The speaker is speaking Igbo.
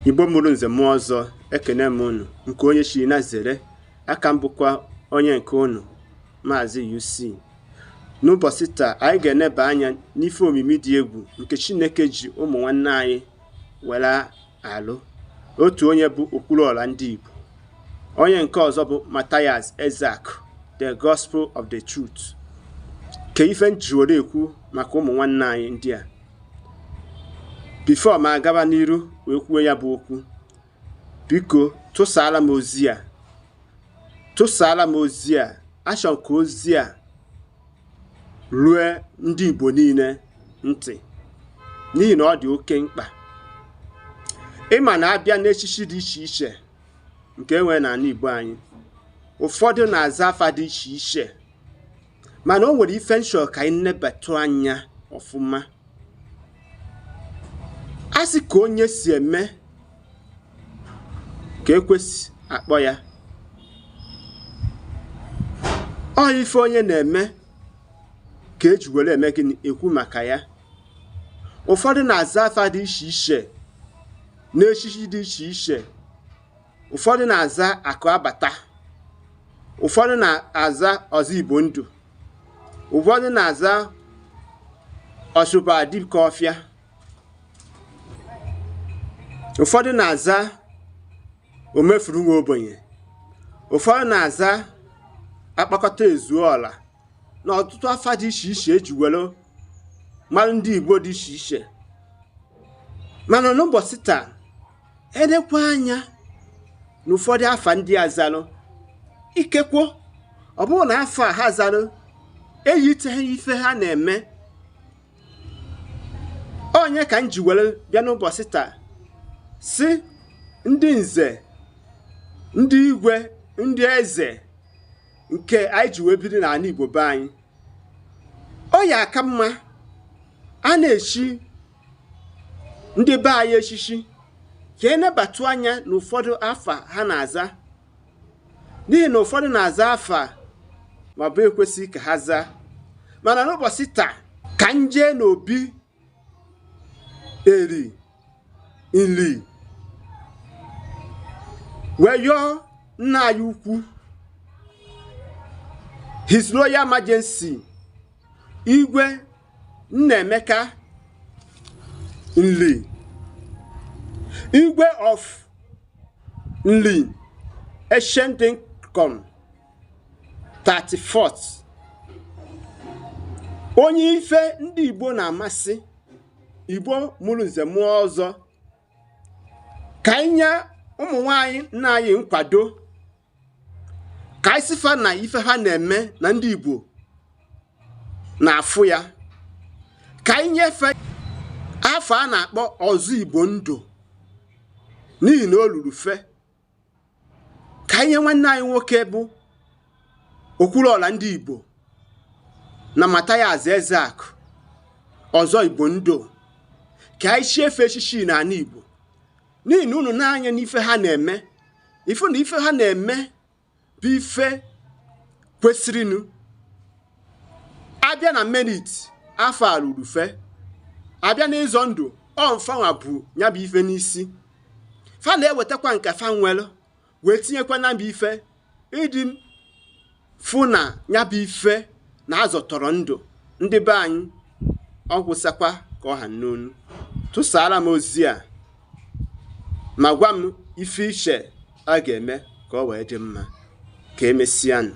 Igbo mụrụ nze mụọ ọzọ, ekene m unu nke onye chiri na zere. Aka m bụkwa onye nke unu, Maazị UC. N'ụbọchị taa, anyị ga-eneba anya n'ife omimi dị egwu nke Chineke ji ụmụ nwanne anyị were alụ. Otu onye bụ Okwuluọra ndị Igbo, onye nke ọzọ bụ Mathias Ezeaku, the Gospel of the Truth. Ke ife m ji were ekwu maka ụmụ nwanne anyị ndị a? Before ma agaba n'iru wee kwuo ya bụ okwu, biko tụsara m ozi a, tụsara m ozi a. Achọrọ m ka ozi a rue ndị Igbo niile ntị, n'ihi na ọ dị oke mkpa. Ịma na abịa n'echichi dị iche iche nke e nwere n'ala Igbo anyị, ụfọdụ na-aza afa dị iche iche, mana o nwere ife nchọ ka anyị nebatụ anya ọfụma. A sị ka onye si eme ka ekwesị akpọ ya. Ọ ife onye na-eme ka eji were eme gịnị ekwu maka ya. Ụfọdụ na-aza afa dị iche iche n'echichi dị iche iche. Ụfọdụ na-aza akụ abata, ụfọdụ na-aza ọzọ Igbo ndụ, ụfọdụ na-aza ọsụba dịka ọfịa, ụfọdụ na-aza omefuru nwa ogbenye, ụfọdụ na-aza akpakọta ezuo ọla, na ọtụtụ afa dị iche iche eji were mara ndị Igbo dị iche iche. Mana n'ụbọchị taa, elekwa anya na ụfọdụ afa ndị a zalụ, ikekwo ọ bụrụ na afa a ha zalụ eyiteghị ife ha na-eme. Onye ka m ji were bịa n'ụbọchị taa si ndị nze, ndị igwe, ndị eze nke anyị ji wee biri n'ala Igbo be anyị, ọ ya aka mma a na-echi ndị be anyị echichi ka enebatụ anya na ụfọdụ afa ha na-aza, n'ihi na ụfọdụ na-aza afa ma bụ ekwesị ka ha zaa. Mana n'ụbọchị taa, ka m jee n'obi Eri Nri wee yọọ nna anyị ukwu, His Royal Majesty Igwe Nnaemeka Nri, Igwe of Nri Ancient Kingdom 34th, onye ife ndị Igbo na-amasị, Igbo mụrụ nze mụọ ọzọ, ka anyị nye ụmụ nwanyị nna anyị nkwado, ka anyị sịfa na ife ha na-eme na ndị Igbo na-afụ ya, ka anyị nyefee afọ a na-akpọ ọzọ Igbo ndụ, n'ihi na o ruru fe. Ka anyị nye nwanne anyị nwoke bụ Okwuluọra ndị Igbo na Mathias Ezeaku ọzọ Igbo ndụ, ka anyị chiefe echichi n'ala Igbo, n'ihi na unu na-anya n'ife ha na-eme, ife na ife ha na-eme bụ ife kwesịrịnụ. Abịa na merit, afọ a ruru fe. Abịa na ịzọ ndụ, ọ mfanwa bụ ya bụ ife n'isi. Fa na-ewetakwa nke fa nwere wee tinyekwa na bụ ife ịdị fụ na ya bụ ife na-azọtọrọ ndụ ndị be anyị. Ọ gwụsakwa ka ọ ha n'onu. Tụsara m ozi a ma gwa m ife iche a ga-eme ka ọ wee dị mma. Ka emesịanụ.